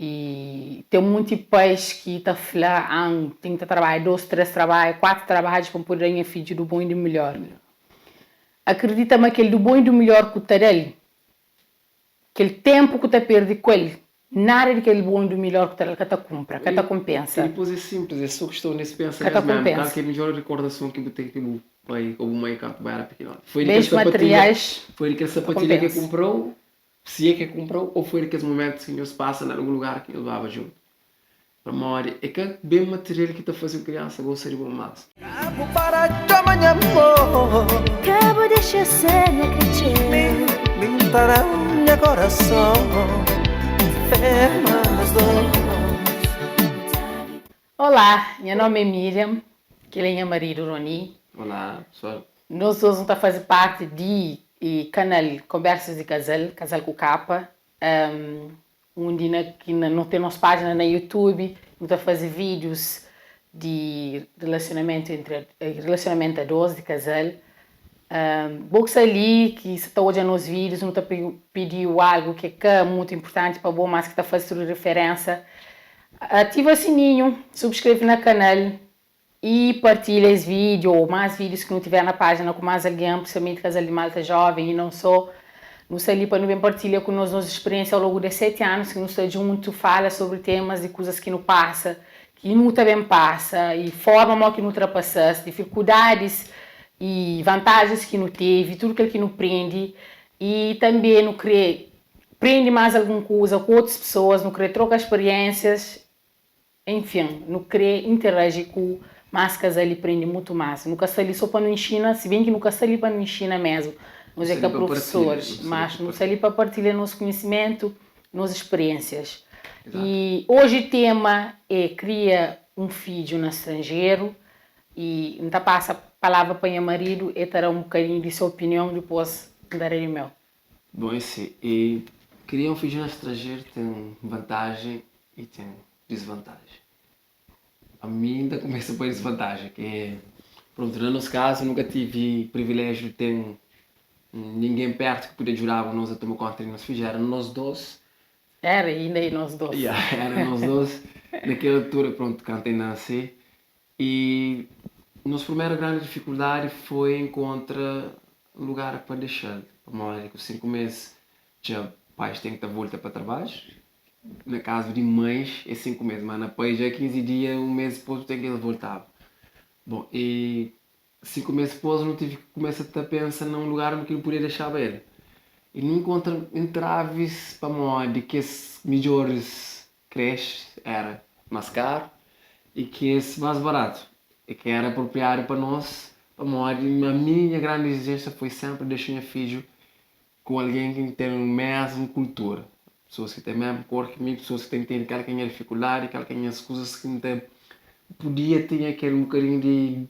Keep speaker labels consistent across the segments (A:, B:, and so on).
A: E ten munti pais ki ta fla, ah, N ten ki ta trabadja dos, tres trabadju, kuatu trabadju pa N pode da nha fidju du bon i du midjor. Akridita ma kel du bon i du midjor ku ta da-l, kel tenpu ku ta perde ku el, nada di kel bon i du midjor ku ta da-l ka ta kunpra, ka ta konpensa.
B: E dipôs é sinplis, é sô kiston di es pensa
A: Ka ta
B: nes mésmu, kal
A: konpensa.
B: ki é midjor rikordason ki bu ten ki bu pai ô bu mai kantu bu éra pikinoti? Foi di kel
A: Bens
B: sapatilha,
A: materiais
B: foi di kel
A: ka
B: sapatilha ki el
A: konpensa.
B: kunpra-u Si é ke kunpra-u ô foi di kes mumentus ki nhos pasa na algun lugar ki nhos baba djuntu. Pamodi é ka ben material ki ta faze un kriansa gosta di bo más.
C: Ka bu para txoma nha amor.
D: Ka bu dexa ser nha kretxeu.
C: Mi, mi N ta da-u nha korason. Fé ma nos dos.
A: Olá, nha nómi é Miriam, kel é nha maridu Roni.
B: Olá, pesoal.
A: Nos dos nu ta faze parti di kanal Konbersas di Kazal, Kazal ku Kapa, undi na ki nu ten nos pájina na YouTube, nu ta faze vídius di rilasionamentu entri rilasionamentu a dos di kazal. Bo ki sta li, ki sa ta odja nos vídius, nu ta pidi-u algu ki é ka mutu inpurtanti pa bo, mas ki ta faze tudu diferénsa. Ativa sininhu, subskreve na kanal i partilha es vídiu ou más vídius ki nu tiver na pájina ku más algen, prinsipalmenti kazal di malta jóven i non só. Nu sta li pa nu ben partilha ku nos nos spiriénsia au longu des 7 anus ki nu sta djuntu, fala sobri temas di kuzas ki nu pasa, ki nu ta ben pasa i forma mo ki nu trapasa-s, difikuldadis i vantajens ki nu tevi, tudu kel ki nu prende i tanbe nu kre prende más algun kuza ku otus pesoas, nu kre troka spiriénsias. Enfin, nu krê interaji ku más kazal i prende mutu más. Nu ka sta li sô pa nu inxina, si ben ki nu ka sta li pa nu inxina mésmu,
B: Nu
A: nos é
B: sta
A: ka
B: li pa partilha,
A: profesoris,
B: nu sta li
A: mas
B: pa
A: nu sta li
B: partilha.
A: pa partilha nos konhisimentu, nos spiriénsias.
B: Izatu.
A: I oji tema é kria un fidju na stranjeru i N ta pasa palavra pa nha maridu, el ta da un bokadinhu di se opinion, dipôs N ta da di meu.
B: Bom, é si, e kria un fidju na stranjeru ten vantajen i ten disvantajen. Ami N ta kumesa pa disvantajen, ki é, prontu, na nos kazu nunka tivi privilejiu di ten ningen pertu ki pudia djudaba nos a toma konta di nos fidju, era nos dos.
A: Era i inda é nos dos.
B: Ya, era nos dos. Na kel altura, prontu, kantu e nase, I nos primeru grandi difikuldadi foi enkontra un lugar pa dexa-l, pamodi ku 5 mês dja pais ten ki ta volta pa trabadju, na kazu di mães é 5 mês, ma na pai dja 15 dia, un mês dipôs bu ten ki es voltaba. Bon, i 5 mês dipôs nu tive ki kumesa ta pensa na un lugar undi ki nu podia dexaba el. I nu enkontra entravis pamodi kes midjoris Creches era mas karu i kes mas baratu e ka era apropriadu pa nos pamodi ami nha grandi exigência foi sempre dexa nha fidju ku algen ki ten mesmu kultura, pessoas ki ten mesmu kor ki mi, pessoas ki ta intende kal ki é nha difikuldadi, kal ki é nhas kuzas ki N ta podia tinha kel un bokadinhu di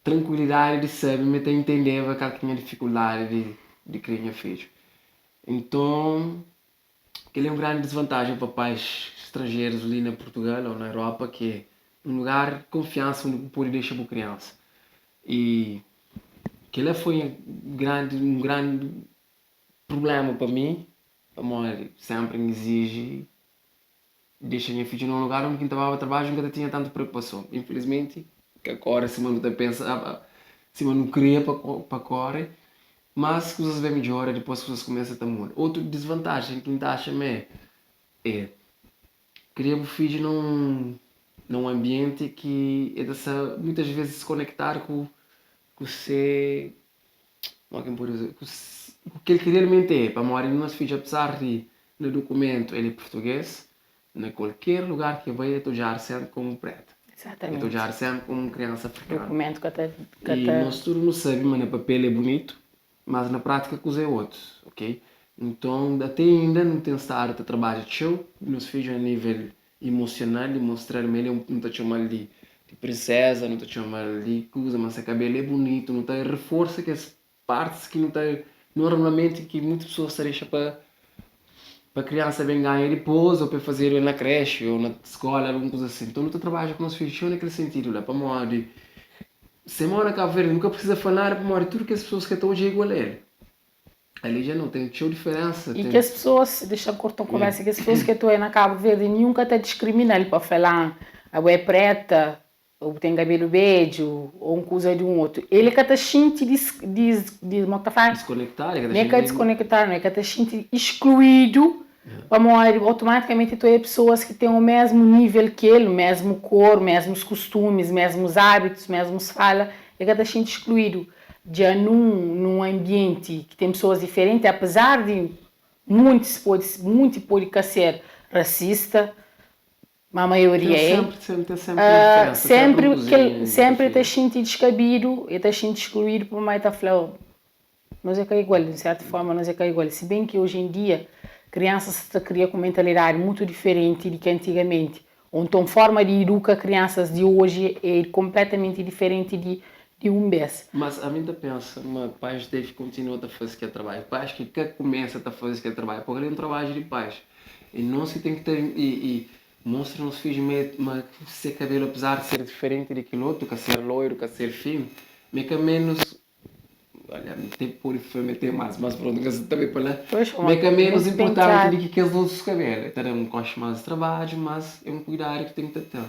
B: trankuilidadi di sabe ma el ta intendeba kal ki é nha difikuldadi di kria nha fidju. Nton. Kel-li é un grandi disvantajen pa pais stranjerus li na Purtugal ô na Europa ki é un lugar di konfiansa undi bu pode dexa bu kriansa. I kel-la foi un grandi un grandi prubléma pa mi pamodi sénpri N iziji dexa nha fidju na un lugar undi ki N ta baba trabadju N ka ta tinha tantu preokupason. Infilismenti ka kóre sima nu ta pensa sima nu kria pa kóre. Mas kuzas ben midjora dipôs kuzas kumesa ta muda. Otu disvantajen ki N ta atxa ma é, é kria bu fidju na un na un anbienti ki el ta sta muitas vezes diskonektadu ku ku se kuma ki N pode dize ku ku kel ki realmenti é. Pamodi nos fidju apezar di na dukumentu el é purtugês, Na kualker lugar ki e bai e ta odjadu senpri komu preta. E ta odjadu senpri komu un kriansa afrikanu.
A: Dokumentu ka ta ka
B: I
A: ta.
B: nos tudu nu sabe ma na papel é bunitu, mas na prátika kuza é otus, ok? Nton, ate inda nu ten stadu ta trabadja txeu ku nos fidju a nível imosional di mostra-l ma el é un, nu ta txoma-l di di prinseza, nu ta txoma-l di kuza, ma se kabelu é bunitu, nu ta reforsa kes Partis ki nu ta normalmenti ki muitu pesoas ta dexa pa pa kriansa ben ganha dipôs ô pa el fazedu el na krexe ô na skola algun kuza asin. Nton nu ta trabadja ku nos fidju txeu na kel sentidu la pamodi se mora na Kabu Verdi nu ka prisiza fla nada pamodi tudu kes pesoas ki el ta odja é igual a el. Ali dja nu ten txeu diferensa.
A: I kes pesoas, dexa-m korta un konversa, kes pesoas ki ta oi na Kabu Verdi ninhun ka ta diskrimina-l pa fla-l, abo é preta, ô bu ten kabelu bedju, ô un kuza di un otu. El ka ta xinti dis, dis, dis, mo ki ta fla?
B: Diskonektadu, el ka ta
A: N'é ka
B: xinti.
A: diskonektadu, no, el ka ta xinti iskluidu pamodi otomatikamenti ta oia pesoas ki ten o mesmu nivel ki el, mesmu kor, mesmus kustumis, mesmus abitus, mesmus fala, el ka ta xinti iskluidu. Dja num num ambienti ki ten pesoas diferenti, apezar di muntis podi munti podi ka ser rasista, ma maioria
B: Ten
A: é,
B: sempre, sempre, ten sempre un diferensa, sempre
A: sempri
B: un
A: kel
B: kuzinha
A: sempri ta
B: diferenti.
A: xinti diskabidu, e ta xinti iskluidu pamodi e ta fla nos é ka igual, di un sertu forma nos é ka igual, si ben ki oji en dia kriansas sa ta kria ku mentalidadi mutu diferenti di ki antigamenti, Ou nton forma di iduka kriansas di oji é konpletamenti diferenti di di un bes.
B: Mas ami N ta pensa ma pais deve kontinua ta faze kel trabadju. Pais ki ka kumesa ta faze kel trabadju, pabia kel-li é un trabadju di pais. E nos ki ten ki ta i i mostra nos fidju ma e ma se kabelu apezar di ser diferenti di kel otu, ka ser loiru, ka ser finu, ma e ka menus Olha, tem pode foi meter mais, mas pronto, nka sa ta bai pa la.
A: Pois,
B: Ma é ka menos
A: muito
B: importante
A: penteado.
B: di ki kes otus kabelu. Ta da un koxi mais di trabadju, mas é un kuidadu ki ten ki ta ten.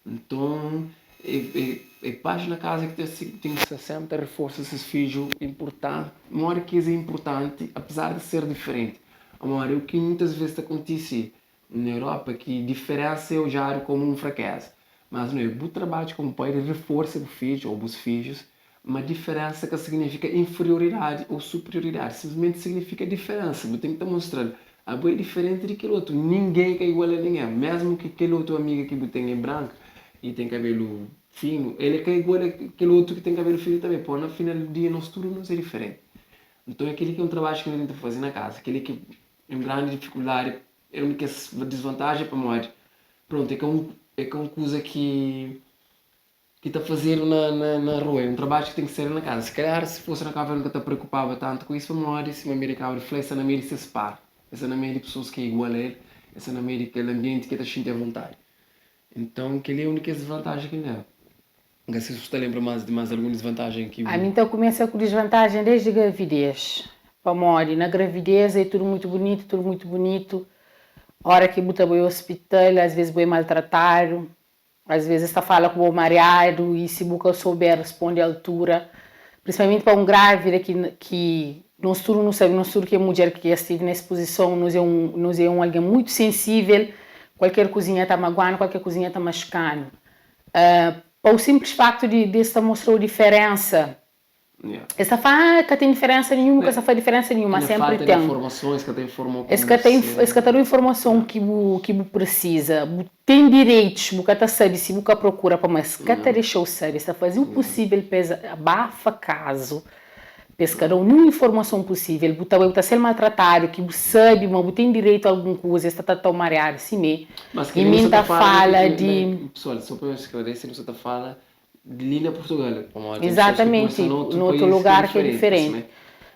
B: Nton, é é é pais na kaza ki ten ten ki sta senpri ta reforsa ses fidju inpurtan modi ki es é inpurtanti apezar di ser diferenti. Pamodi o ki muitas ves ta kontisi na Europa ki diferensa é odjadu komu un frakeza. Mas no é bu trabadju komu pai di reforsa bu fidju ou bus fidjus Ma diferensa ka signifika inferioridadi ou superioridadi, sinplismenti signifika diferensa. Bu ten ki ta mostra-l, abo é diferenti di kel otu, ningen ka igual a ningen. Mesmu ki kel otu amiga ki bu ten é branka i ten kabelu finu, el é ka igual a kel otu ki ten kabelu finu tanbe. Pô, na final di dia nos tudu nos é diferenti. Nton é kel-li ki é un trabadju ki nu ten ki ta faze na kaza. Kel-li ki é un grandi difikuldadi, é un di kes disvantajen pamodi, prontu, é ka un, é ka un kuza ki ki ta fazedu na na na rua, é un trabadju ki ten ki ser na kaza. Si kalhar si fosi na Kabu Verdi nu ka ta preokupaba tantu ku isu pamodi sima mi di Kabu Verdi fla el sta na meiu di ses par, el sta na meiu di pesoas ki é igual a el, el sta na meiu di kel anbienti ki el ta xinti avontadi. Nton kel-li é un di kes disvantajen ki ten. N ka si bu ta lenbra más di más algun disvantajen ki bu.
A: Ami N ta kumesa ku disvantajen desdi gravidez, pamodi na gravidez é tudu mutu bunitu, tudu mutu bunitu, ora ki bu ta bai ospital as ves bu é maltratadu, Às vezes es ta fala ku bo mariadu i si bu ka souber responde a altura, principalmente pa un grávida ki ki nos tudu nu sabe, nos tudu ki é mudjer ki dja stive nes puzison, nos é un nos é un algen muitu sensível, kualker kuzinha ta maguanu, kualker kuzinha ta maxukanu. Pa u simples faktu di di es ta mostrau diferensa Es ta fla, ah, ka ten diferensa ninhun, ka sa fla diferensa ninhun, ma senpri ten. Es ka ta es ka ta da-u informason ki bu ki bu prisiza. Bu ten direitus, bu ka ta sabe si bu ka prokura pamodi es ka ta dexa-u sabe. Es ta faze u pusível pa es abafa kazu, pa es ka da-u ninhun informason pusível. Bu ta bai, bu ta ser maltratadu, ki bu sabe ma bu ten direitu a algun kuza, es ta trata-u mariadu simé. I mi N ta fala di.
B: Pessoal, só pa esclarece, nu sa ta fala Li na Portugal, pamodi ten pessoas ki
A: Exatamente,
B: pensa na otu
A: no otu
B: país ki é
A: lugar ki é
B: diferenti,
A: diferenti.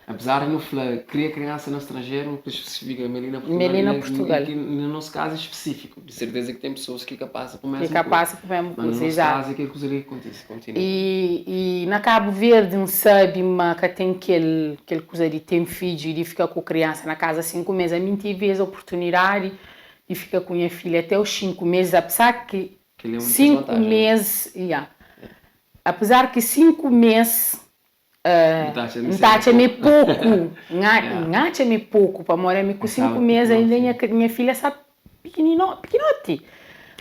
B: mas apesar di nu fla kria kriansa na stranjeru, nu ka spesifika ma li na
A: Ma
B: Portugal
A: li
B: i
A: na
B: na
A: Portugal.
B: ki na nos kazu é spesífiku, di serteza ki ten pessoas ki ka pasa pa
A: Ki
B: mesmu
A: ka
B: kuza,
A: pasa pa mesmu
B: ma na
A: kuza,
B: nos
A: exato.
B: kazu é kel kuza li ki kontise. Kontinua.
A: I, i na Kabu Verdi N sabe ma ka ten kel, kel kuza di ten fidju i di fika ku kriansa na kaza 5 mês. Ami N tive es oportunidadi di fika ku nha filha até os 5 meses, apesar ki
B: Kel-li é un
A: 5
B: desvantajen.
A: mês, ya. Apesar ki 5 mês,
B: Bu ta atxa
A: N
B: ma
A: ta
B: é
A: atxa ma é
B: poku.
A: poku. N
B: Ya.
A: N atxa ma é poku, pamodi ami ku
B: Pensaba
A: 5 mês ainda
B: pikinoti.
A: nha nha filha sta pikinino pikinoti.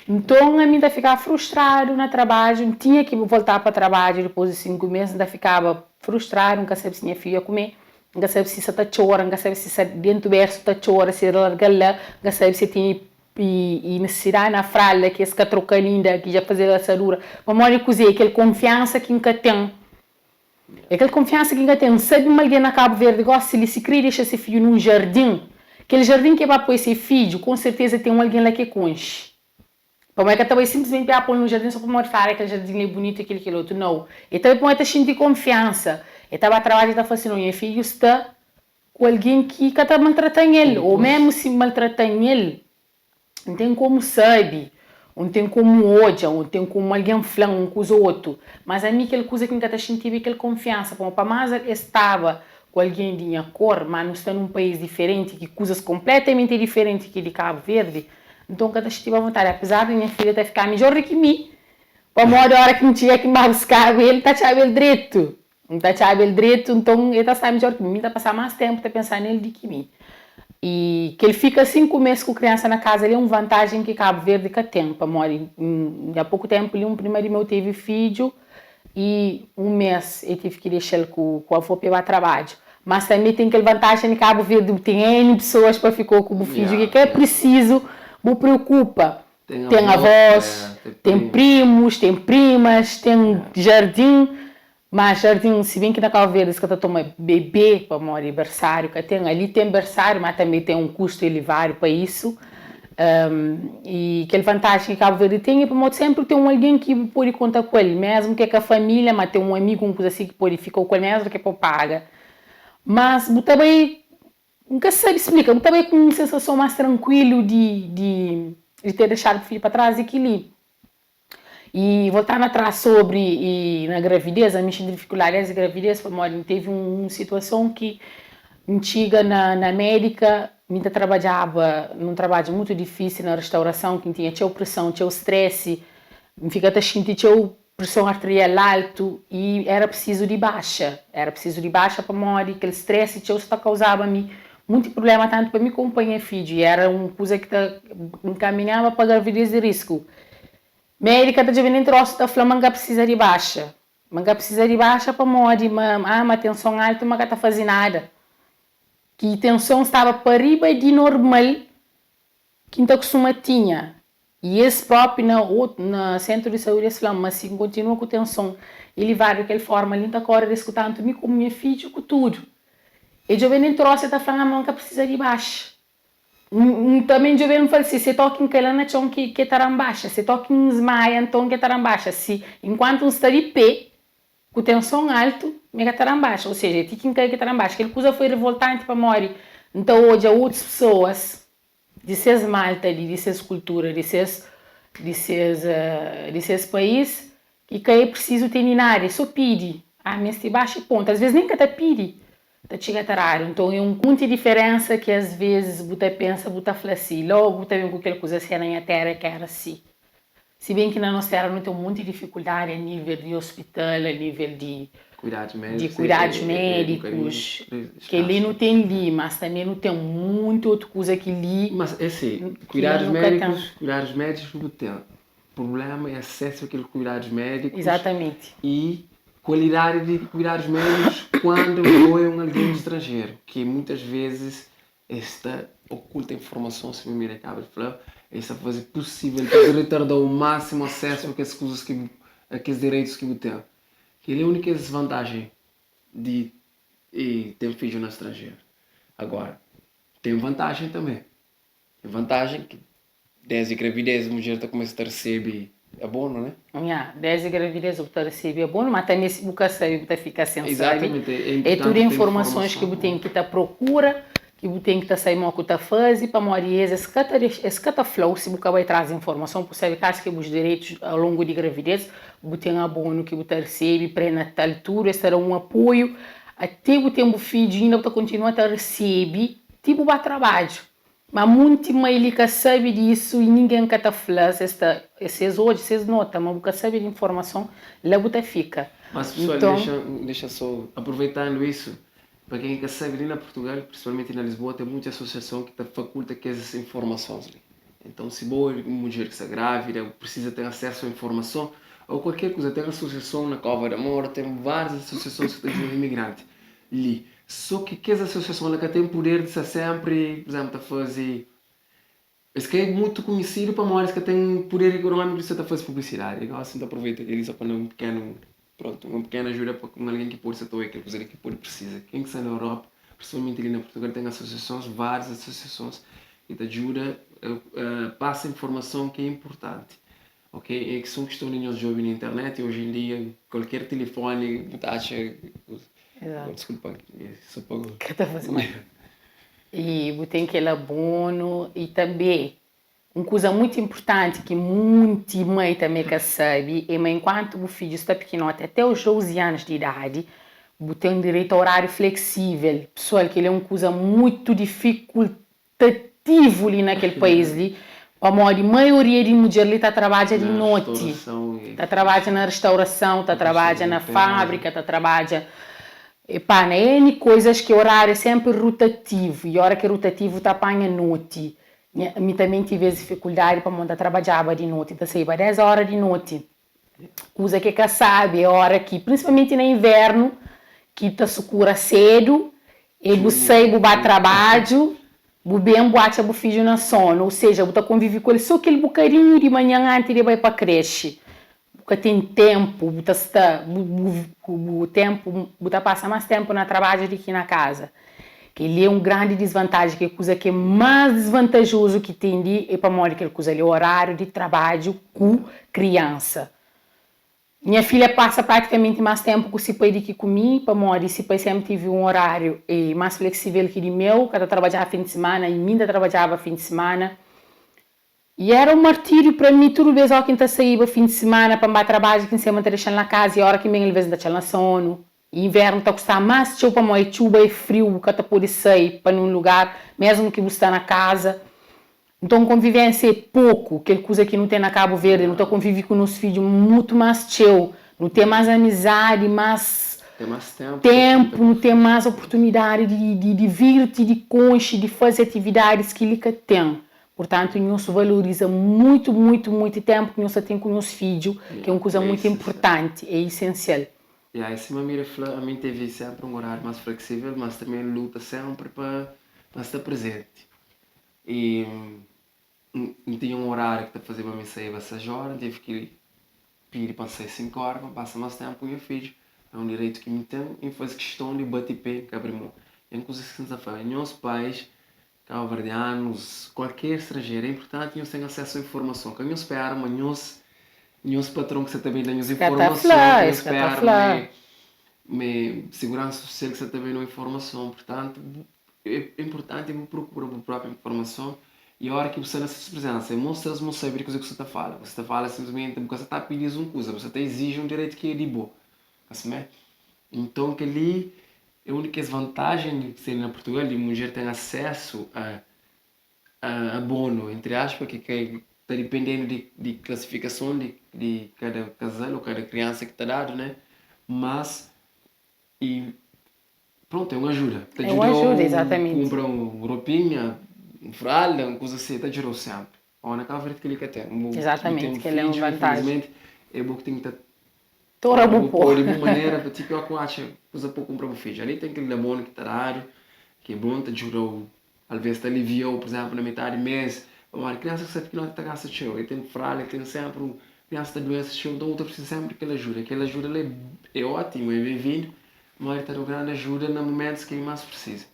A: Nton ami N ta fikaba frustradu na trabadju, N tinha ki voltaba pa trabadju dipôs di 5 mês, N ta fikaba frustradu, N ka sabe si nha fidju ia kume, N ka sabe si sa ta txora, N ka sabe si sa dentu bersu ta txora, si larga-l la, N ka sabe si el tene I nisisidadi na fralda ki es ka troka-l inda, ki dja faze-l asadura. Pamodi kuzê? É kel konfiansa ki N ka ten. É kel konfiansa ki N ka ten. N sabe ma algen na Kabu Verdi gósi li, si krê dexa se fidju nun jardin, kel jardin ki el ba poi se fidju, konserteza ten un algen la ki el konxe. Pamodi el ka ta bai sinplismenti pa el ba pô-l nun jardin sô pamodi fladu kel jardin li é bunitu, kel kel otu. Nau. El ta bai pamodi el ta xinti konfiansa. El ta ba trabadja, el ta fla si, Nau, nha fidju sta ku algen ki ka ta maltrata-m el, ô mésmu si maltrata-m el, N ten komu sabe, ô N ten komu odja, ô N ten komu algen fla-m un kuza ô otu. Mas ami kel kuza ki N ka ta xintiba é kel konfiansa, pamodi pa más es staba ku algen di nha kor, má nu sta nun país diferenti, ki kuzas konpletamenti diferenti ki di Kabu Verdi, nton N ka ta xintiba avontadi, apezar di nha filha ta fika midjór di ki mi, pamodi óra ki N txiga ki N ba buskaba el, N ta atxaba el dretu, N ta atxaba el dretu, nton el ta sta midjór ki mi, mi ta pasa más ténpu ta pensa nel di ki mi. I kel fika 5 mês ku kriansa na kaza li é un vantajen ki Kabu Verdi ka ten, pamodi nha poku ténpu li un prima di meu tevi fidju i un mês el tevi ki dexa-l ku ku avó pa el ba trabadju. Mas tanbe ten kel vantajen di Kabu Verdi bu ten N pesoas pa fika ku bu fidju ki ka é prisizu bu preokupa. Ten avós, ten primus, ten primas, ten jardin. Má jardin, si ben ki na Kabu Verdi es ka ta toma bebê pamodi bersáriu ka ten, ali ten bersáriu má tanbe ten un kustu elevadu pa isu. I kel vantajen ki Kabu Verdi ten é pamodi sénpri ten un algen ki bu pode konta ku el, mésmu ki é ka família, má ten un amigu, un kuza si ki pode fika ku el mésmu ki é pa bu paga. Mas bu ta bai, N ka sabe splika, bu ta bai ku un sensason más trankuilu di di ter dexadu bu fidju pa tras di kel-li. I voltando atrás sobri i na gravidez, ami xinti difikuldadi es gravidez pamodi N tevi un situason ki N txiga na na médika, mi ta trabadjaba nun trabadju mutu difísil na restaurason ki N tinha txeu preson, txeu stresi, N fika ta xinti txeu preson arterial altu i era prisizu di baxa, era prisizu di baxa pamodi kel stresi txeu sta kauzaba mi munti prubléma tantu pa mi komu pa nha fidju i era un kuza ki ta nkaminhaba pa gravidez di risku. Médika ta djobe nen trosu ta fla ma N ka precisa di baxa. Ma N ka precisa di baxa pamodi ma ah ma tenson altu ma ka ta faze nada. Ki tenson staba pa riba di normal ki N ta kustuma tinha. I es propi na na sentru di saúdi es fla-m ma si N kontinua ku tenson elevadu di kel forma li N ta kore risku tantu mi komu nha fidju ku tudu. E djobe nen trosu e ta fla-m ah ma N ka precisa di baxa. N tanbe N djobe-l N fla-l si, se toki N kai la na txon ki ke ta ranbaxa, se toki N smaia nton ke ta ranbaxa, si inkuantu N sta di pe ku tenson altu mi ka ta ranbaxa, ou seja, ti ki N kai ke ta ranbaxa. Kel kuza foi revoltanti pamodi N ta odja otus pesoas di ses malta li, di ses kultura, di ses di ses di ses país ki ka é prisizu tene nada, é so pidi, ah meste baxa i pontu. Asves nen ka ta pidi, Ta txiga ta radu. Nton é un munti diferensa ki as vezis bu ta pensa bu ta fla si, logu bu ta ben ku kel kuza si é na nha tera ki era si. Si ben ki na nos tera nu ten un munti difikuldadi a nivel di ospital, a nivel di di kuidadus medikus, kel li nu ten li, mas tanbe nu ten munti otu kuza ki li
B: Mas é si,
A: ki la
B: kuidadus
A: nu ka ten.
B: medikus, kuidadus medikus bu ten. Prublema é asesu a kel kuidadus médikus
A: Exatamente.
B: i kualidadi di kuidadus médikus kuandu bo é un algen stranjeru, ki muitas vezis es ta okulta informason, sima Miriam kaba di fla, es ta faze pusível pa es retardau másimu asesu a kes kuzas ki bu, a kes direitus ki bu ten. Kel é únika desvantajen di ten fidju na stranjeru. Agora, ten vantajen tanbe. Ten vantajen ki Desdi gravidez mudjer ta kumesa ta resebe abono, né?
A: Nha, desdi gravidez bu ta resebe abono, ma tanbe si bu ka sabe bu ta fika sen sabe.
B: Exatamente, é
A: É
B: importante
A: tudu
B: ter
A: informasons ki bu
B: informason.
A: ten ki ta prokura, ki bu ten ki ta sabe mo ku ta faze, pamodi es es ka ta dexa, es ka ta fla-u si bu ka bai tras di informason bu sabe kais ki é bus direitus ao longu di gravidez, bu ten abono ki bu ta resebe, pré-natal, tudu, es ta da un apoiu ate bu ten bu fidju inda bu ta kontinua ta resebe ti bu ba trabadju. Ma munti mai li ka sabe disu i ningen ka ta fla-s, es ta, ses odja, ses nota ma bu ka sabe di informason, la bu ta fika.
B: Mas pessoal,
A: Nton.
B: dexa, dexa so, aproveitando isso, pa ken ka sabe, li na Portugal, principalmente na Lisboa, ten munti associason ki ta faculta kes informasons li. Então, si bo é un mudjer ki sta grávida, bu precisa ten acesso a informason, ou qualquer kuza, ten associason na Cova da Moura, ten várias associasons ki ta djuda imigranti li. So ki kes asosiason la ka ten puder di sta senpri, pur izénplu, ta faze. Es ka é mutu konhisidu pamodi es ka ten puder ikonómiku di sta ta faze publisidadi. Gósi N ta aproveita kel-li só pa da un pikenu, prontu, un pikenu ajuda pa un algen ki pode sta ta obi kel kuza li ki pode prisiza. Ken ki sta na Europa, prinsipalmenti li na Purtugal, ten asosiasons, várius asosiasons ki ta djuda pasa informason ki é inpurtanti. Ok, é ki son kiston di nhos djobe na internet e oji en dia kualker tilifoni bu ta atxa.
A: Exato.
B: Desculpa, só pa.
A: Ka ta faze mal. E bu ten kel abono e tanbe un kuza mutu inpurtanti ki munti mai tanbe ka sabe é ma enkuantu bu fidju sta pikinoti até os 12 anus di idadi. Bu ten direitu a oráriu fleksível. Pesoal, kel-li é un kuza mutu difikultativu li na kel país li, pamodi maioria di mudjer li ta trabadja di noti, ta trabadja na restaurason, ta trabadja na fábrika, ta trabadja, epá, na N koizas ki oráriu é sénpri rotativu, i óra ki é rotativu ta panha noti. Nha, mi tanbe N tive es difikuldadi pamodi N ta trabadjaba di noti, N ta saíba 10 óra di noti. Kuza ki é ka sabi é ora ki, prinsipalmenti na invernu, ki ta sukura sedu, e bu sai bu ba trabadju, bu ben bu atxa bu fidju na sonu, ou seja, bu ta konvivi ku el so kel bukadinhu di manhan anti di e bai pa krexe. Bu ka ten tenpu, bu ta sta, bu bu bu tenpu, bu ta pasa mas tenpu na trabadju di ki na kaza. Kel-li é un grandi disvantaji, kel kuza ki é más disvantajozu ki ten di é pamodi kel kuza li, oráriu di trabadju ku kriansa. Nha filha pasa pratikamenti más ténpu ku se pai di ki ku mi, pamodi se pai sénpri tevi un oráriu más fleksível ki di meu, ka ta trabadjaba fin di simana i mi N ta trabadjaba fin di simana. I éra un martíriu pa mi tudu bês óki N ta saíba fin di simana pa N ba trabadja, ki N sema N ta dexa-l na kaza i óra ki N ben alvês N ta atxa-l na sonu. I invérnu ta kustaba más txeu pamodi é txuba, é friu, bu ka ta pode sai pa nun lugar, mésmu ki bu sta na kaza. Nton konvivénsia é poku, kel kuza ki nu ten na Kabu Verdi, nu ta konvive ku nos fidju mutu más txeu, nu ten más amizadi, más ténpu, nu ten más oportunidadi di divirti, di konxe, di faze atividadis ki li ka ten. Purtantu, nhos valoriza muitu, muitu, muitu ténpu ki nhos ta ten ku nhos fidju, ki é un kuza muitu inpurtanti, é isensial.
B: Ya, e sima Mira fla, ami tevi sénpri un oráriu más fleksível, mas tanbê N luta sénpri pa pa N sta prezenti. I N tinha un oráriu ki ta fazeba mi saíba sais óra, N tevi ki pidi pa N sai sinku óra pa N pasa más ténpu ku nha fidju. É un direitu ki mi ten i N faze kiston di bati pé, N ka abri mô. Ten kuzas ki N ta fla, nhos pais Kabuverdianus, kualker stranjeru, é inpurtanti nhos ten asesu a informason. Ka nhos spera ma nhos nhos patron ki sa ta ben da nhos informason, ka nhos spera ma é ma é siguransa susial ki sa ta ben da informason. Purtantu, é inpurtanti bu prokura bu propi informason i ora ki bu sta na ses prizensa, mostra-s ma bu sabe di kuze ki bu sa ta fala. Bu sa ta fala sinplismenti, bu ka sa ta pidi-s un kuza, bu sa ta iziji un direitu ki é di bo. Ka simé? Nton kel-li é un di kes vantajen di ser na Purtugal, di mudjer ten asesu a abono, entri aspa, ki ka ta dipendendu di klasifikason di kada kazal ô kada kriansa ki ta dadu, né? Mas i prontu, é un ajuda. Ta djuda-u kunpra un ropinha, un fralda, un kuza asi, ta djuda-u sénpri. Ó, na Kabu Verdi kel-li ka ten. Bu ten fidju, infilismenti, é bo ki ten ki ta
A: Tora bu
B: po. Di bu manera pa ti pior ku atxa kuza pa kunpra bu fidju. Ali ten kel abono ki ta dadu, ki é bon, ta djuda-u, alvês ta alivia-u, pur izénplu, na metadi di mês. Pamodi kriansa ki sta pikinoti ta gasta txeu, el ten fralda, el ten sénpri un kriansa ta duense txeu, nton bu ta prisiza sénpri di kel ajuda. Kel ajuda la é ótimu, é ben-vindu, ma el ta da-u grandi ajuda na mumentus ki el más prisiza.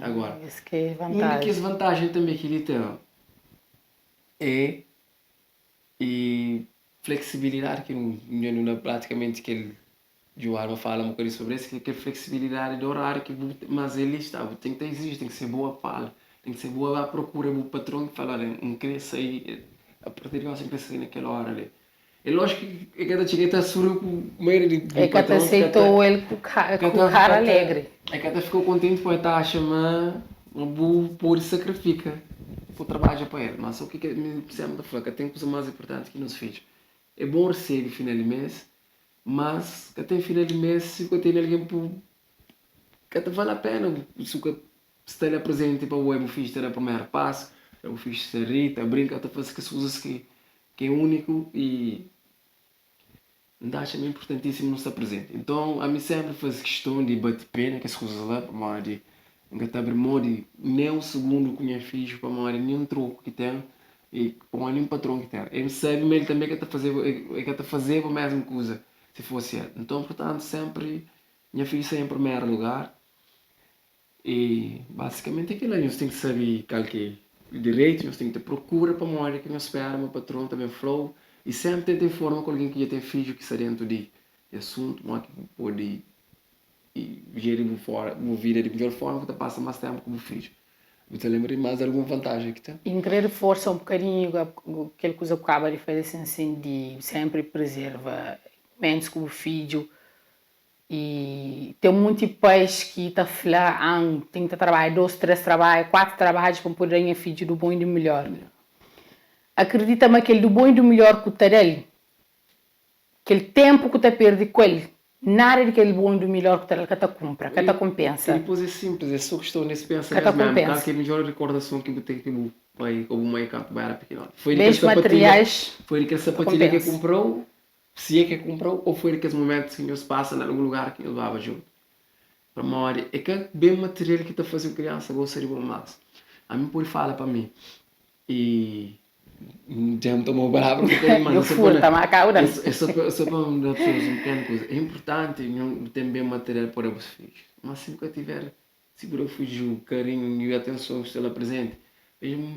B: Agora, un di kes vantajen tanbê ki li ten é E fleksibilidadi ki nu nu na pratikamenti kel Djuarma fala un bokadinhu sobri es, ki kel fleksibilidadi di orariu ki bu mas el sta bu ten ki ta iziji, ten ki ser bu a fala, ten ki ser bu a ba prokura bu patron i fala olha N kre sai a partir di gosi N kre sai na kel ora li. É lójiku ki el ka ta txiga el ta suri ku maioria di
A: El ka ta
B: patrons ka ta
A: aseita-u el ku ka
B: ka
A: ku
B: ta
A: kara
B: ka ta
A: alegri.
B: el ka ta fika kontenti pabia el ta atxa ma ma bu pode sakrifika Bu trabadja pa el, ma so ki mi senpri ta fla, ka ten kuza mas inpurtanti ki nos fidju. É bon resebe final di mes, mas ka ten final di mes si bu ka tene algen pu ka ta vale a pena si bu ka sta la prezenti pa oja bu fidju ta da primeru pasu, bu fidju ta ri, ta brinka, ta fase kes kuzas ki é uniku i N ta atxa ma é inpurtantísimu nu sta prezenti. Nton, ami sénpri faze kiston di bate pé na kes kuzas la, pamodi N ka ta abri mô di nen un sugundu ku nha fidju pamodi ninhun troku ki ten i pamodi ninhun patron ki ten. El sabe ma el tanbê ka ta fazeba, el ka ta fazeba mésmu kuza si fosi el. Nton, purtantu, sénpri nha fidju sta en primeru lugar. I basikamenti é kel-la, nhos ten ki sabe kal ki é direitu, nhos ten ki ta prokura pamodi ki nhos spera ma patron ta ben fla-u i sénpri tenta informa ku algen ki dja ten fidju ki sta déntu di asuntu modi ki bu pode jeri bu fora bu vida di midjór forma pa ta pasa más ténpu ku bu fidju. Bu ta lenbra di más algun vantajen ki ten?
A: I N kre riforsa un bokadinhu kel kuza ku kaba di faze, sin di sénpri prezerva momentus ku bu fidju. I ten munti pais ki ta fla, ah, N ten ki ta trabadja dos, tres trabadju, kuatu trabadju pa N pode da nha fidju du bon i du midjór. Akridita ma kel du bon i du midjór ku ta da-l, kel ténpu ku ta perde ku el, nada di kel bon i du midjór ku ta da-l ka ta kunpra, ka ta
B: I
A: konpensa.
B: dipôs é sinplis, é sô kiston di es pensa
A: Ka ta
B: nes mésmu, kal
A: konpensa.
B: ki é midjór rikordason ki bu ten ki bu pai ô bu mai kantu bu éra pikinoti? Foi di kel
A: Bens
B: sapatilha,
A: materiais
B: foi di kel
A: ka
B: sapatilha ki el
A: konpensa.
B: kunpra-u Si é ke kunpra-u ô foi di kes mumentus ki nhos pasa na algun lugar ki nhos baba djuntu. Pamodi é ka ben material ki ta faze un kriansa gosta di bo más. Ami N pode fala pa mi i dja N toma palavra un bokadinhu más.
A: Djo furta ma ka bu da.
B: É sô pa sô pa N da pesoas un pequenu kuza. É inpurtanti nhu ten ben material pa da bus fidjus, má si bu ka tiver si bu da fidju karinhu i atenson ki sta la prezenti,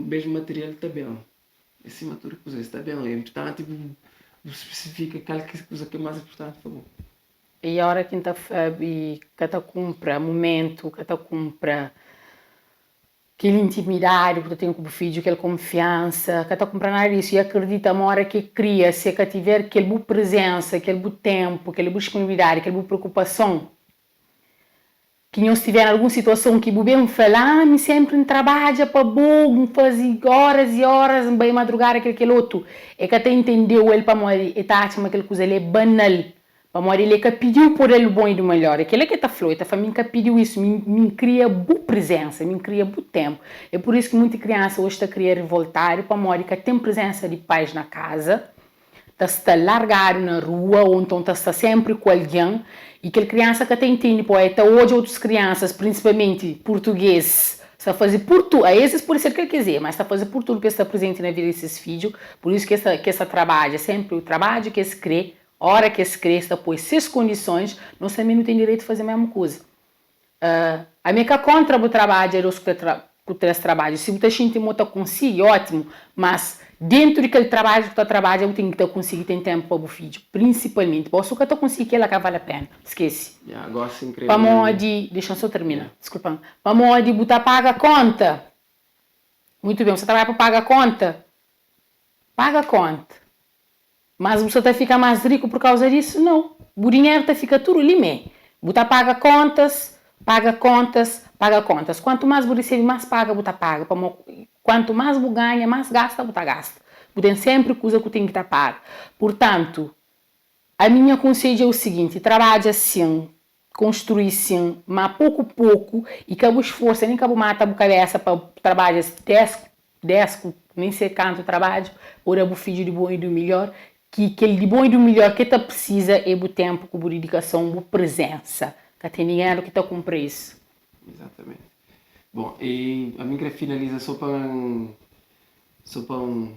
B: bes material ta ben. É sima tudu kuza, sta ben, é inpurtanti bu bu spesifika kal ki kuza ki é más inpurtanti pa bo.
A: I ora ki N ta fla i ka ta kunpra mumentu, ka ta kunpra kel intimidadi ku ta ten ku bu fidju, kel konfiansa, ka ta kunpra nada disu. I akridita ma ora ki e kria, si e ka tiver kel bu prizensa, kel bu tenpu, kel bu disponibilidadi, kel bu preokupason, Ki nhos tiver na algun situason ki bu ben fla-l, Ah, mi sénpri N trabadja pa bo, N faze óras i óras, N bai madrugada, kel kel otu. E ka ta intende-u el pamodi e ta atxa ma kel kuza li é banal, pamodi el e ka pidi-u pa da-l bon i di melhor. É kel-la ki e ta fla-u, e ta fla, Mi N ka pidi-u isu, mi mi N kria bu prezénsa, mi N kria bu ténpu. É pur isu ki munti kriansa oji ta kria rivoltadu pamodi ka ten prezénsa di pais na kaza. ta sta largadu na rua ou nton ta sta senpri ku algen i kel kriansa ka ta intende po e ta odja otus kriansas prinsipalmenti purtuges sta faze pur tu a es es pode ser kel kes e mas sta faze pur tudu pa es sta prezenti na vida di ses fidju pur isu ki es ta ki es ta trabadja senpri trabadju ki es kre ora ki es kre es ta poi ses kondisons nos tanbe nu ten direitu faze mesmu kuza Ami é ka kontra bu trabadja 2 ku 3 trabadju. Si bu ta xinti ma bu ta konsigi, ótimu. Mas dentu di kel trabadju ki bu ta trabadja, bu ten ki ta konsigi ten ténpu pa bu fidju, prinsipalmenti. Bo si bu ka ta konsigi kel-la ka vale péna. Skese.
B: Ya, gósi N krê.
A: Pamodi, dexa-m sô termina, diskulpa-m. Pamodi bu ta paga kónta. Muitu ben, bu sta trabadja pa paga kónta. Paga kónta. Mas bu sa ta fika mas riku pur kauza disu? Nau. Bu dinheru ta fika tudu li mé. Bu ta paga kontas, paga kontas, paga kontas. Kuantu mas bu resebe, mas paga bu ta paga. Pamo kuantu mas bu ganha, mas gasta bu ta gasta. Bu ten senpri kuza ku ten ki ta paga. Purtantu, ami nha konsedju é u siginti, trabadja sin, konstrui sin, ma poku poku i ka bu sforsa nen ka bu mata bu kabesa pa trabadja 10 10 ku nen sei kantu trabadju pa da bu fidju di bon i di midjor, ki kel di bon i di midjor ke ta precisa é bu tenpu ku bu didikason, bu prezensa. Ka ten dinheru ki ta kunpra isu.
B: Exatamente. Bon, e ami N kre finaliza so pa N so pa N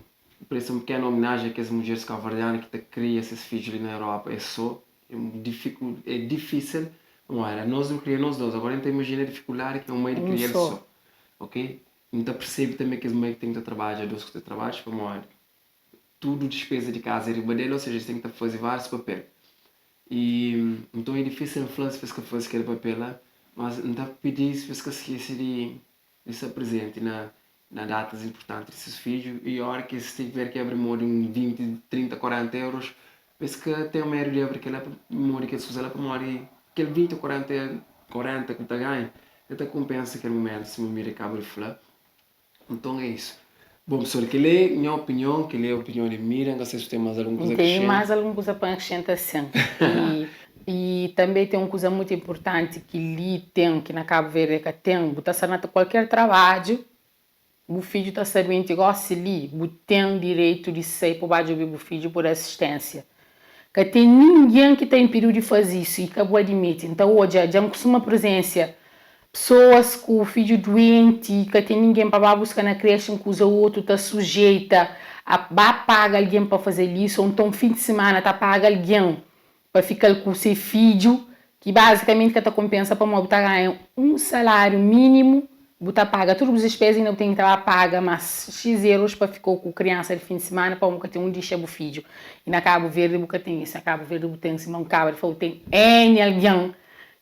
B: presta un pequena homenagem a kes mudjeres cabo-verdiana ki ta kria ses fidju li na Europa es so. É difiku, é difísil, pamodi anos nu kria nos dos, agora N ta imajina difikuldadi ki é un mai di
A: Un
B: kria el
A: sô.
B: sô, ok? N ta persebe tanbe kes mai ki ten ki ta trabadja dos ku ta trabadja pamodi tudu dispeza di kaza é riba del, ou seja, es ten ki ta faze várius papel. I nton é difísil N fla-s pa es ka faze kel papel la, mas N ta pidi-s pa es ka skese di di sta prezenti na na datas inpurtanti di ses fidju i ora ki es tiver ki abri mô di un 20, 30, 40 euros pa es ka ten medu di abri kela mô di kes kuza la pamodi kel 20 o 40 40 ki bu ta ganha ka ta konpensa kel mumentu sima Miriam kaba di fla. Nton é isu. Bon pesoal kel li é nha opinion kel li é opinion di Miriam ka sei si bu ten más algun
A: N
B: kuza
A: ten
B: akresenta.
A: más algun kuza pa N akresenta sin. I i tanbe ten un kuza mutu inpurtanti ki li ten ki na Kabu Verdi ka ten, bu ta sta na kualker trabadju Bu fidju ta sta duenti gosi li, bu ten direitu di sai pa ba djobe bu fidju pa da asistênsia. Ka ten ningen ki ta inpidiu di faze isu i ka bu admiti. N ta odja, dja N kustuma prezensia pesoas ku fidju duenti, ka ten ningen pa ba buska na kreshi, un kuza ô otu ta sujeita a ba paga algen pa faze-l isu, ô nton fin di simana ta paga algen pa fika-l ku se fidju, ki bazikamenti ka ta konpensa pamodi bu ta ganha un saláriu mínimu, bu ta paga tudu bus dispéza i inda bu ten ki ta ba paga más xis euros pa fika ku kriansa di fin di simana pamodi bu ka ten undi dixa bu fidju. I na Kabu Verdi bu ka ten isu. Na Kabu Verdi bu ten, sima N kaba di fla, bu ten N algen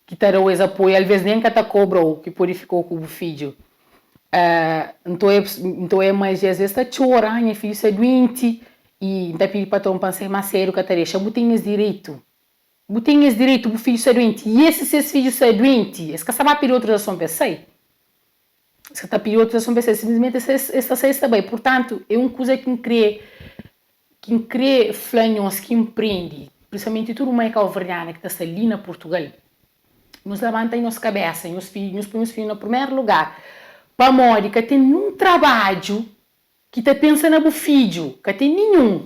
A: ki ta da-u es apoiu, alvês nen ka ta kobra-u, ki pode fika-u ku bu fidju. Nton é nton é ma às vezes ta txora, ah nha fidju sta duenti i N ta pidi patron pa N sai más sedu, ka ta dexa. Bu ten es direitu. Bu ten es direitu, bu fidju sta duenti. I es si ses fidju sta duenti, es ka sta ba pidi autorizason pa es sai. Es ka ta pidi autorizason pa es sai, sinplismenti es es ta sai es ta bai. Purtantu, é un kuza ki N krê ki N krê fla nhos ki N prende, prinsipalmenti tudu mai kauverdiana ki ta sta li na Purtugal, nhos labanta nhos kabésa, nhos fidju, nhos poi nhos fidju na primeru lugar, pamodi ka ten nun trabadju Ki ta pensa na bu fidju. Ka ten ninhun.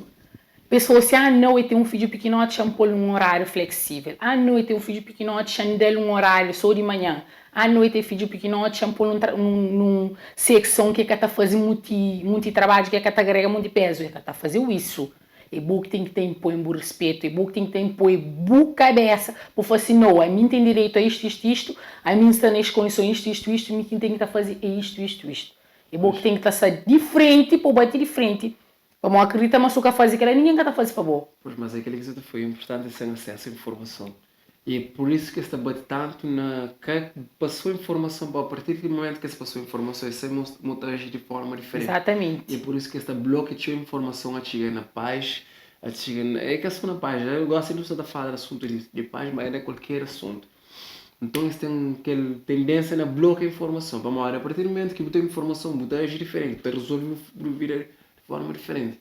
A: Pa es fla-u si, Ah, nau, e ten un fidju pikinoti, xa-m pô-l nun oráriu fleksível. Ah, nau, e ten un fidju pikinoti, xa-m da-l un oráriu sô di manhan. Ah, nau, e ten fidju pikinoti, xa-m pô-l nun tra, nun, nun sekson ki e ka ta faze muti, munti trabadju, ki e ka ta agrega munti pézu. E ka ta faze-u isu. É bo ki ten ki ta inpoi bu rispetu, é bo ki ten ki ta inpoi bu kabésa pa fla si, Nau, ami N ten direitu a istu, istu, istu, ami N sta na es kondison istu, istu, istu, mi ki N ten ki ta faze é istu, istu, istu. É bo ki ten ki ta sta di frenti pa bu bati di frenti, pamodi akredita ma su ka faze kela ningen ka ta faze pa bo.
B: Pois, mas é keli ki sa ta fla, é inpurtanti sen asesu a informason. E é pur isu ki es ta bati tantu na ka pasou informason pa bo. A partir di mumentu ki es pasou informason, es sai mo ta aji di forma diferenti.
A: Exatamenti.
B: E é pur isu ki es ta blokia txeu informason a txiga na pais, a txiga na, é ka so na pais, eu gosi di sa ta fala di asuntu di pais, ma é na kualker asuntu. Nton es ten kel tendénsia na blokia informason, pamodi apartir di mumentu ki bu ten informason bu ta aji diferenti, bu ta rezolve bu vida di forma diferenti.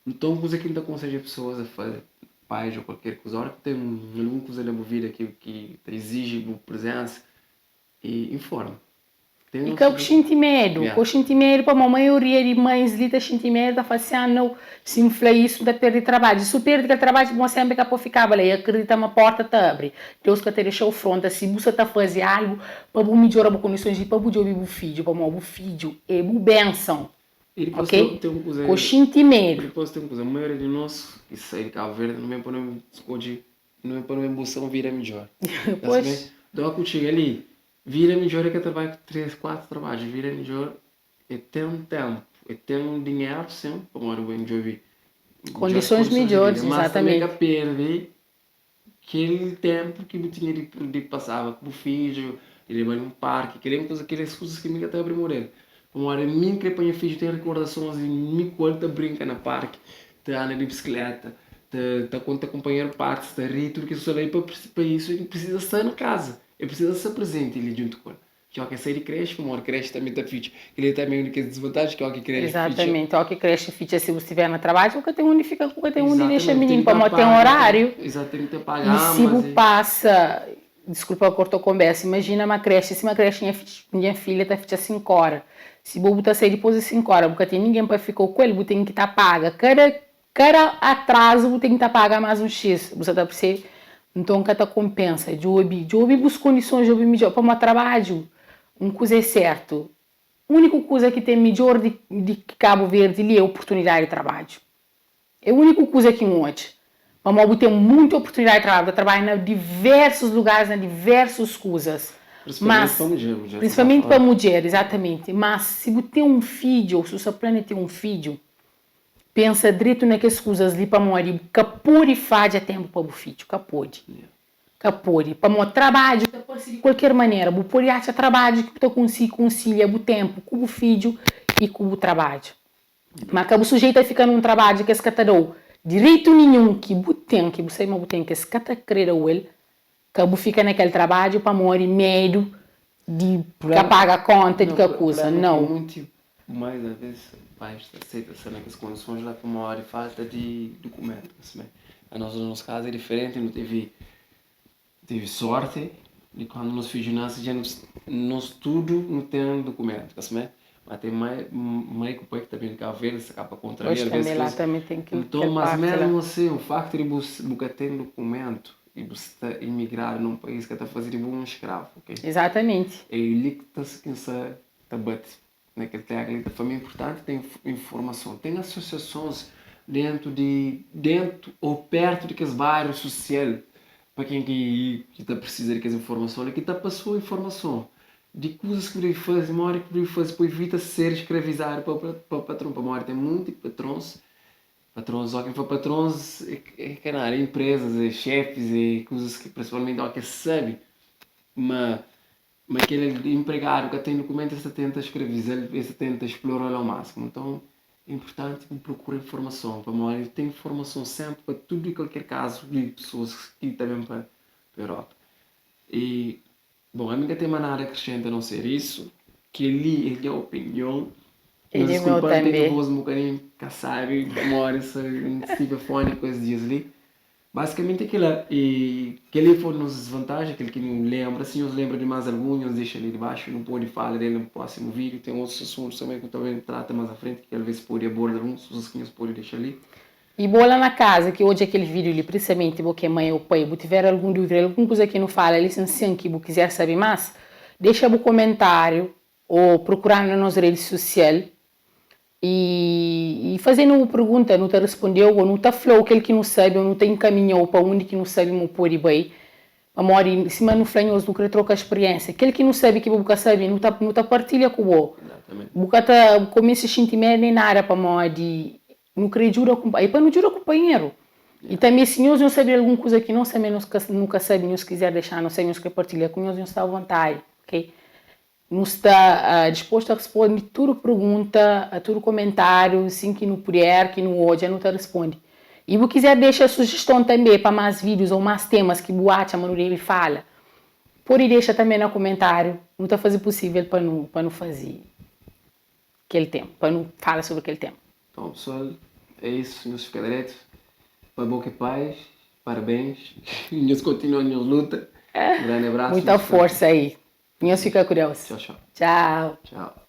B: Nton kuza ki N ta konsedja pesoas a faze, pais ô kualker kuza, óras ki ten algun kuza na bu vida ki ta iziji bu prezénsa, informa.
A: I ka bu xinti medu. Ka bu xinti medu pamodi maioria di mães li ta xinti medu, ta fla si, ah nau, si N fla isu N ta perde trabadju. Si bu perde kel trabadju pamodi senpri ka pode fikaba la i akredita ma porta ta abri. Deus ka ta dexa-u fronta si bu sa ta faze algu pa bu midjora bu kondisons i pa bu djobe bu fidju pamodi bu fidju é bu benson.
B: I dipôs
A: Ok?
B: ten un kuza
A: Ka bu xinti medu.
B: Dipôs ten un kuza, maioria di nos ki sai di Kabu Verdi nu ben pa nu skodje, nu ben pa nu ben buska un vida midjor.
A: Pois.
B: Dó ku txiga li, Vida midjor é ka trabadja ku 3, 4 trabadju, vida midjor é ten tenpu, é ten dinheru sin, pamodi bu ben djobe midjor
A: Kondisons
B: kondisons di
A: midjores,
B: vida, mas tanbe ka
A: exatamente.
B: perde kel tenpu ki bu tinha di di pasaba ku bu fidju, di leba-l un parki, kel-li é un kuza, kel-li é kuzas ki mi ka ta abri mô del, pamodi mi N kre pa nha fidju ten rikordasons di mi ku el ta brinka na parki, ta anda di bisikleta, ta ta konta kunpanheru partis, ta ri, tudu kes kuza la, i pa isu N pirsisa sta na kaza. El precisa sta presenti li djuntu ku el. Ki oki el sai di creche, pamodi creche tambi ta fitxa. Kel-li tambi é un di kes disvantaji ki oki creche fitxa.
A: Exatamente, oki creche fitxa si bu stiver na trabadju bu ka ten undi fika ku, ka ten undi dexa
B: Exatamente,
A: mininu
B: ten ki ta
A: pamodi ten
B: paga,
A: horário.
B: exato, ten ki ta paga
A: I si bu
B: amas e.
A: pasa, diskulpa korta konbersa, imajina ma creche, sima creche nha nha filha ta fitxa 5 ora, si bo bu ta sai dipos di 5 ora bu ka ten ningen pa fika ku el, bu ten ki ta paga kada Kada atrazu bu ten ki ta paga más un xis, bu sa ta persebe? Nton ka ta konpensa. Djobe, djobe bus kondisons, djobe midjór. Pamodi trabadju, un kuza é sértu, úniku kuza ki ten midjór di di ki Kabu Verdi li é oportunidadi di trabadju. É úniku kuza ki N odja. Pamodi bu ten munti oportunidadi di trabadju, bu ta trabadja na divérsus lugaris, na divérsus kuzas.
B: Prinsipalmenti
A: Mas,
B: pa mudjer, mudjer ta ba
A: prinsipalmenti pa
B: fóra.
A: mudjer, izatamenti. Mas si bu ten un fidju ô si bu sta plania ten un fidju, Pensa dretu na kes kuzas li pamodi bu ka pode fadja tenpu pa bu fidju, ka pode. Ka pode. Pamodi trabadju ta parse di kualker manera, bu pode atxa trabadju ki bu ta konsigi konsilia bu tenpu ku bu fidju i ku bu trabadju. Ma ka bu sujeita fika na un trabadju ki es ka ta da-u direitu ninhun ki bu ten, ki bu sabe ma bu ten, ki es ka ta kre da-u el. Ka bu fika na kel trabadju pamodi medu di ka paga konta, di ka kuza. Nau.
B: Monti mais alvês pais ta seita sta na kes kondisons la pamodi falta di dukumentu. Na nos kazu é diferenti, nu tevi tevi sorti di kandu nos fidju nase dja nos tudu nu ten dukumentu. Ma ten mai ku pai ki ta ben di Kabu Verdi, sa kaba kontra
A: mi alvês.
B: Nton, mas mesmu asin, o faktu di bu ka ten dukumentu i bu sta imigradu na un país ka ta faze di bu un skravu, ok?
A: Exatamente.
B: É li ki ta kinsa ta bati na kel tekla li, ta fla ma é inpurtanti ten informason. Ten asosiasons dentu di, dentu ô pertu di kes bairu susial pa ken ki ta prisiza di kes informason li, ki ta pasau informason di kuzas ki bu debe faze, modi ki bu debe faze pa ivita ser skravizadu pa patron, pamodi ten monti patrons Patrons, óki N fla patrons é ka nada, é inprezas, é xefis, é kuzas ki prinsipalmenti óki es sabe ma ma kel inpregadu ka ten dukumentu es ta tenta skraviza-l, es ta tenta splora-l ao másimu. Nton. É inportanti bu prokura informason pamodi ten informason senpri pa tudu i kualker kazu di pesoas ki ta ben pa Europa. I bon, ami ka ten más nada akresenta a non ser isu. Kel-li é nha opinion.
A: E
B: Nhos
A: di meu
B: diskulpa-m, ten
A: tanbê.
B: voz un bokadinhu kansadu pamodi N stive afóniku es dias li. Basikamenti é kila. I keli foi nos desvantaji, kel ki nu lenbra. Si nhos lenbra di mas algun, nhos dexa li dibaxu, nu podi fala del na prosimu video. Ten otus asuntus tanbe ku ta ben trata mas a frenti, ki talves podi aborda alguns kusas ki nhos podi dexa li.
A: I bo la na kaza ki odja kel video li, prisamenti bo ki é mai ou pai, bu tiver algun duvida, algun kuza ki nu fala li sin sin ki bu kizer sabi mas, dexa bu komentariu ou prokura-nu na nos redi susial I faze-nu bu pergunta, nu ta responde-u ô nu ta fla-u kel ki nu sabe ô nu ta inkaminha-u pa undi ki nu sabe ma bu pode bai. Pamodi, sima nu fla nhos, nu krê troka spiriénsia. Kel ki nu sabe ki bo bu ka sabe, nu ta nu ta partilha ku bo. Bu ka ta kumesa xinti medu nen nada pamodi nu krê djuda kunpa i pa nu djuda kunpanheru. I tanbê si nhos nhos sabe di algun kuza ki nos tanbê nos ka nu ka sabe, nhos kizer dexa-nu sabe, nhos krê partilha ku nhos, nhos sta avontádi, ok? Nu sta dispostu a responde tudu pergunta, tudu komentáriu, sin ki nu puder, ki nu odja, nu ta responde. I bu kizer dexa sujiston tanbe pa más vídius ô más temas ki bu atxa ma nu debe fala, pode dexa tanbe na komentáriu. Nu ta faze pusível pa nu pa nu faze kel tema, pa nu fala sobri kel tema.
B: Então pessoal, é isso, nhos fika dretu, pa bo ki é pais, parabéns, nhos kontinua nhos luta, um grande abraço.
A: Muita força aí. Nhos fika ku Deus.
B: Tchau, tchau.
A: Tchau.
B: Tchau.